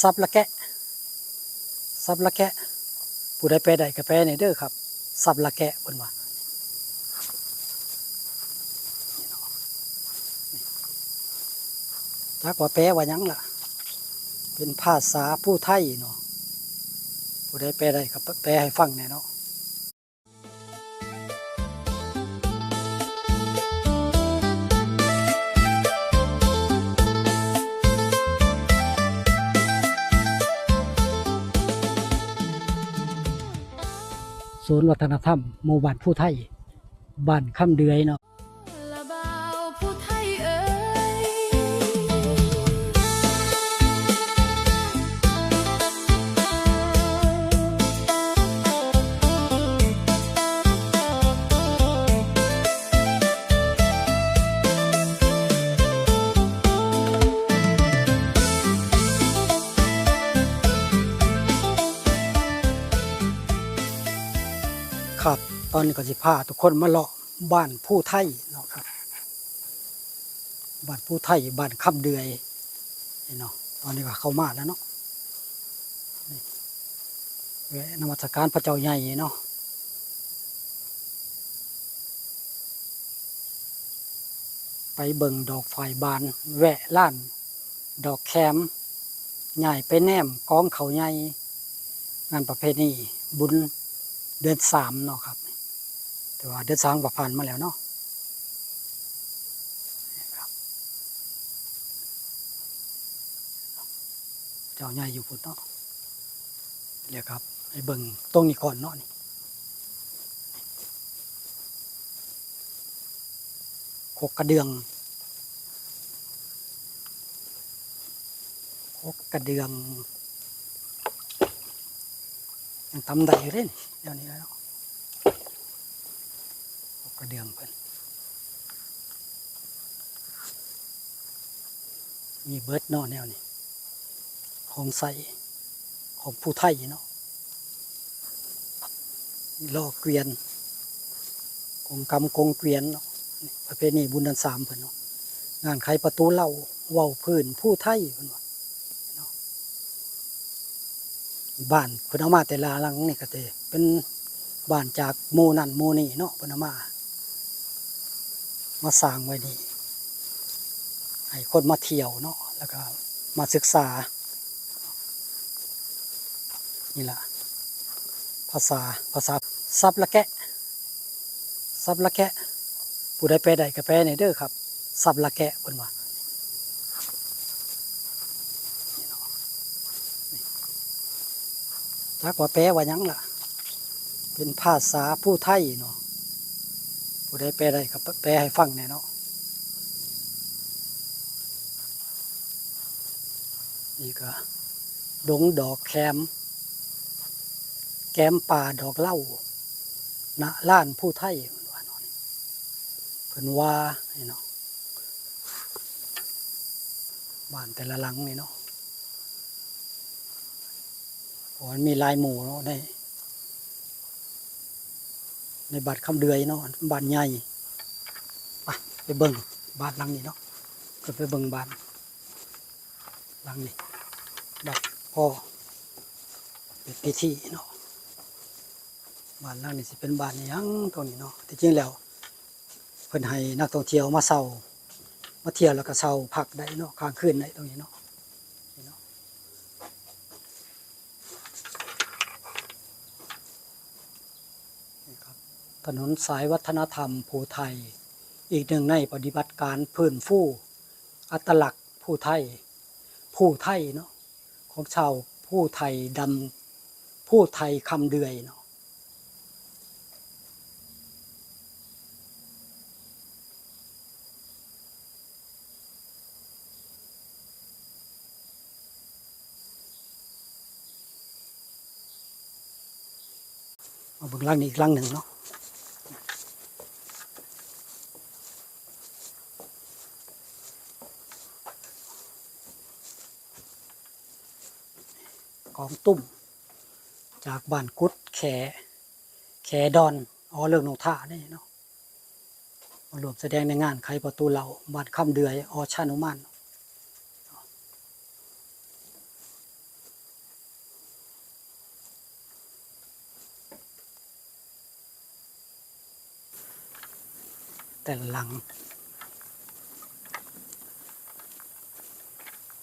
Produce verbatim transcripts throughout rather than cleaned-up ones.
สับละแกะ สับละแกะ ผู้ใดแปลได้ก็แปลแหน่เด้อครับ สับละแกะเพิ่นว่า จักว่าแปลว่าหยังล่ะ เป็นภาษาผู้ไทยเนาะ ผู้ใดแปลได้ก็แปลให้ฟังแหน่เนาะ ศูนย์วัฒนธรรมหมู่บ้านผู้ไทย บ้านคำเดือยเนาะ ละบ่าวผู้ไทยเอ๋ย ครับ ตอนนี้ก็สิพาทุกคนมาเลาะบ้านผู้ไทยเนาะครับ บ้านผู้ไทย บ้านคำเดือย นี่เนาะ ตอนนี้ก็เข้ามาแล้วเนาะ นี่ แวะนมัสการพระเจ้าใหญ่เนาะ ไปเบิ่งดอกฝ้ายบาน แวะร้านดอกแขม ย้ายไปแนมกองข้าวใหญ่ งานประเพณีบุญเดือนสามเนาะครับ แต่ว่าเดือนสามก็ผ่านมาแล้วเนาะ นี่ครับ เจ้าใหญ่อยู่พุ้นเนาะ เดี๋ยวครับ ให้เบิ่งตรงนี้ก่อนเนาะนี่ คกกระเดื่อง คกกระเดื่อง ยังตำได้อยู่เด้นี่ แนวนี้เนาะ คกกระเดื่องเพิ่น มีเบิดเนาะแนวนี้ ของใส่ ของผู้ไทยเนาะ ลอเกวียน กงกำกงเกวียนเนาะ ประเพณีบุญเดือนสามเพิ่นเนาะ งานไขประตูเหล้า เว้าพื้นผู้ไทยเพิ่นว่าเนาะ บ้านเพิ่นเอามาแต่ละหลังนี่ก็สิเป็นบ้านจากหมู่นั่นหมู่นี่เนาะ เพิ่นเอามา มาสร้างไว้นี่ ให้คนมาเที่ยวเนาะ แล้วก็มาศึกษา นี่ล่ะ ภาษา ภาษา สับละแกะ สับละแกะ ผู้ใดแปลได้ก็แปลแหน่เด้อครับ สับละแกะเพิ่นว่า จักว่าแปลว่าหยังล่ะ เป็นภาษาผู้ไทยเนาะ ผู้ใดแปลได้ก็แปลให้ฟังแหน่เนาะ นี่ก็ดงดอกแขม แขมป่าดอกเหล้า ณ ลานผู้ไทย เพิ่นว่าเนาะ บ้านแต่ละหลังนี่เนาะ โอ้ มันมีหลายหมู่เนาะ ใน ในบ้านคำเดือยเนาะ บ้านใหญ่ ไป ไปเบิ่งบ้านหลังนี้เนาะ ก็ไปเบิ่งบ้านหลังนี้ บ้านพ่อ เป็นพิธีเนาะ บ้านหลังนี้สิเป็นบ้านอิหยังตรงนี้เนาะ ที่จริงแล้ว เพิ่นให้นักท่องเที่ยวมาเช่า มาเที่ยวแล้วก็เช่าพักได้เนาะ ค้างคืนได้ตรงนี้เนาะ นี่เนาะ นี่ครับ ถนนสายวัฒนธรรมภูไทย อีกหนึ่งในปฏิบัติการฟื้นฟูอัตลักษณ์ภูไทย ภูไทยเนาะ ของชาวภูไทยดำ ภูไทยคำเดือยเนาะ มาเบิ่งหลังนี้อีกหลังหนึ่งเนาะ กองตุ้ม จากบ้านกุดแข แขดอน อ๋อ เรื่องนงท่านี่เนาะ มาร่วมแสดงในงานไขประตูเหล้า บ้านคำเดือย อ.ชานุมาน นี่ แต่ละหลัง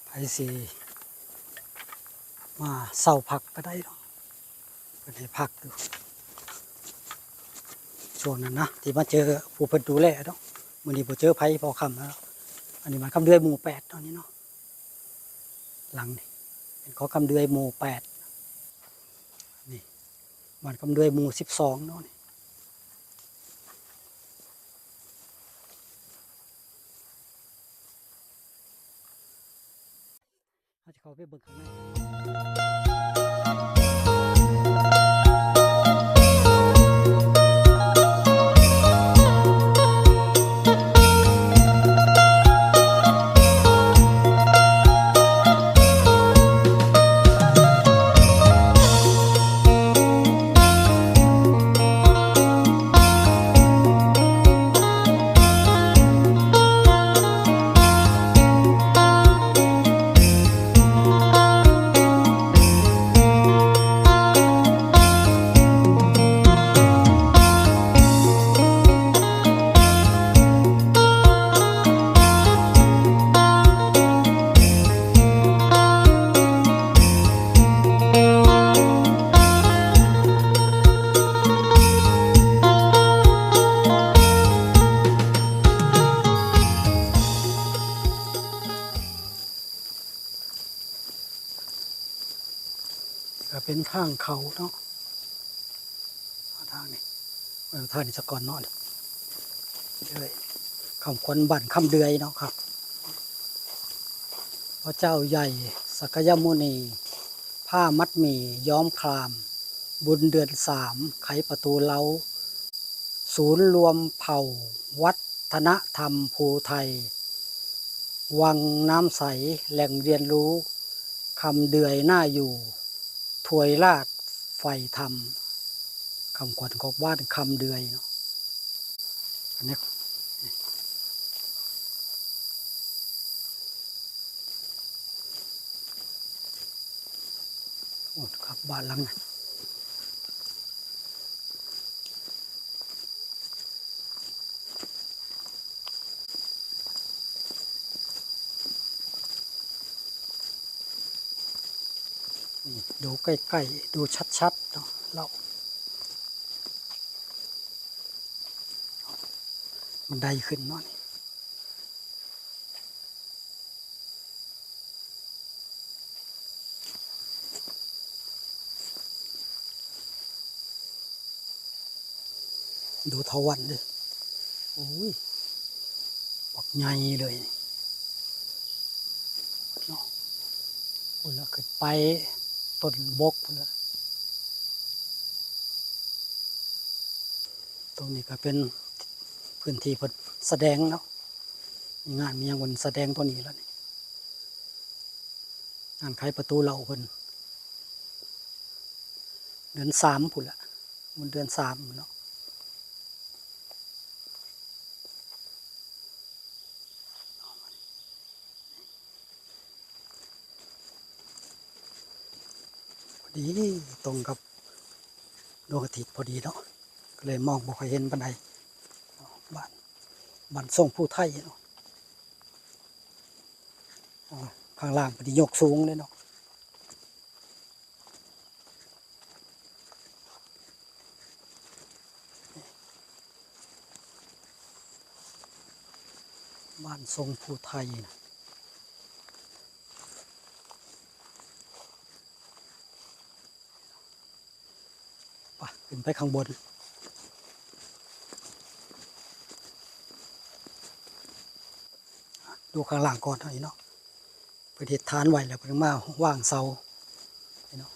ไผสิมาเช่าพักก็ได้เนาะ เพิ่นให้พักอยู่ ช่วงนั้นนะ ที่มาเจอผู้เพิ่นดูแลเนาะ มื้อนี้บ่เจอไผพอค่ำแล้ว อันนี้บ้านคำเดือยหมู่แปดเนาะนี่เนาะ หลังนี้เป็นของคำเดือยหมู่แปด นี่บ้านคำเดือยหมู่สิบสองเนาะนี่ เราจะเข้าไปเบิ่งข้างใน ก็เป็นทางเข้าเนาะ ทางนี้ เออ ทางนี้ซะก่อนเนาะ เอ้ย คำขวัญบ้านคำเดือยเนาะครับ พระเจ้าใหญ่สักยมุนี ผ้ามัดหมี่ย้อมคราม บุญเดือนสาม ไขประตูเล้า ศูนย์รวมเผ่าวัฒนธรรมภูไทย วังน้ำใส แหล่งเรียนรู้ คำเดือยน่าอยู่ ถวยราชใฝ่ธรรม คำขวัญของบ้านคำเดือยเนาะ อันนี้ โอ้ครับ บ้านหลังนั้น นี่ดูใกล้ๆ ดูชัดๆ เนาะ เรา บันไดขึ้นเนาะนี่ ดูเถาวัลย์เด้อ โอ้ย บักใหญ่เลยเนาะ พุ้นละ ขึ้นไปต้นบกพุ้นละ ตรงนี้ก็เป็นพื้นที่เพิ่นแสดงเนาะ มีงานมีหยังเพิ่นแสดงตัวนี้แล้วนี่ งานไขประตูเล้าเพิ่น เดือนสามพุ้นละ มันเดือนสามเนาะ พอดีตรงกับดวงอาทิตย์พอดีเนาะ ก็เลยมองบ่ค่อยเห็นปานใด บ้าน บ้านทรงผู้ไทยเนาะ อ่า ข้างล่างเป็นยกสูงเลยเนาะ บ้านทรงผู้ไทยนะ ไป ขึ้นไปข้างบน ดูข้างล่างก่อนเท่านี้เนาะ เพิ่นเฮ็ดฐานไว้แล้วเพิ่นมาวางเสา นี่เนาะ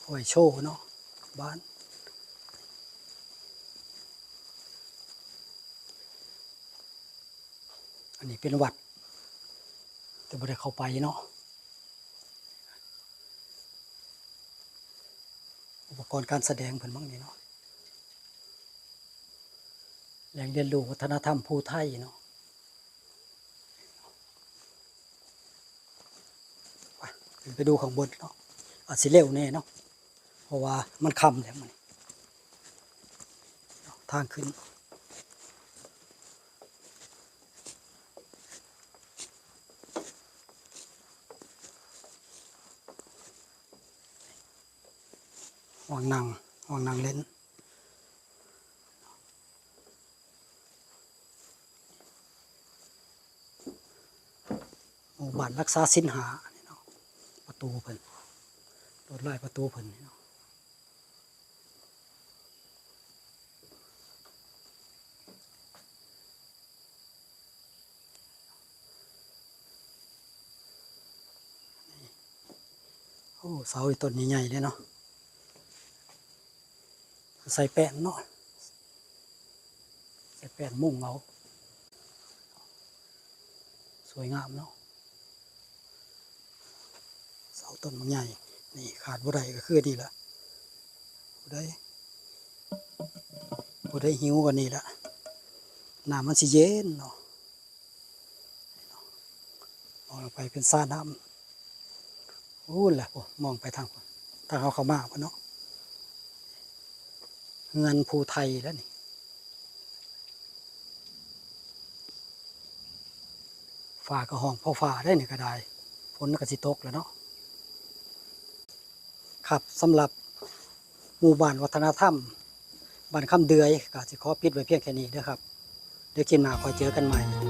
ไว้โชว์เนาะ บ้าน อันนี้เป็นวัด แต่บ่ได้เข้าไปเนาะ อุปกรณ์การแสดงเพิ่นมั้งนี่เนาะ แหล่งเรียนรู้วัฒนธรรมภูไทยเนาะ ไป ขึ้นไปดูข้างบนเนาะ อาจสิเร็วแน่เนาะ เพราะว่ามันค่ำแล้วมื้อนี้ ทางขึ้น ห้องนั่ง ห้องนั่งเล่น หมู่บ้านรักษาศีลห้านี่เนาะ ประตูเพิ่น ลวดลายประตูเพิ่นนี่เนาะ โอ้ เสาอีต้นใหญ่ๆเลยเนาะ ใส่แป้นเนาะ ใส่แป้นมุงเอา สวยงามเนาะ เสาต้นบักใหญ่ นี่ขาดบ่ได้ก็คือนี่แหละ ผู้ใด ผู้ใดหิวก็นี่แหละ น้ำมันสิเย็นเนาะ มองลงไปเป็นสระน้ำ โอ้แหละ โอ้ มองไปทาง ทางเขาเข้ามาพุ่นเนาะ เฮือนผู้ไทยแล้วนี่ ฟ้าก็ห้องพอฟ้าได้นี่ก็ได้ ฝนก็สิตกแล้วเนาะ ครับ สำหรับหมู่บ้านวัฒนธรรม บ้านคำเดือย ก็สิขอปิดไว้เพียงแค่นี้เด้อครับ เดี๋ยวคลิปหน้าค่อยเจอกันใหม่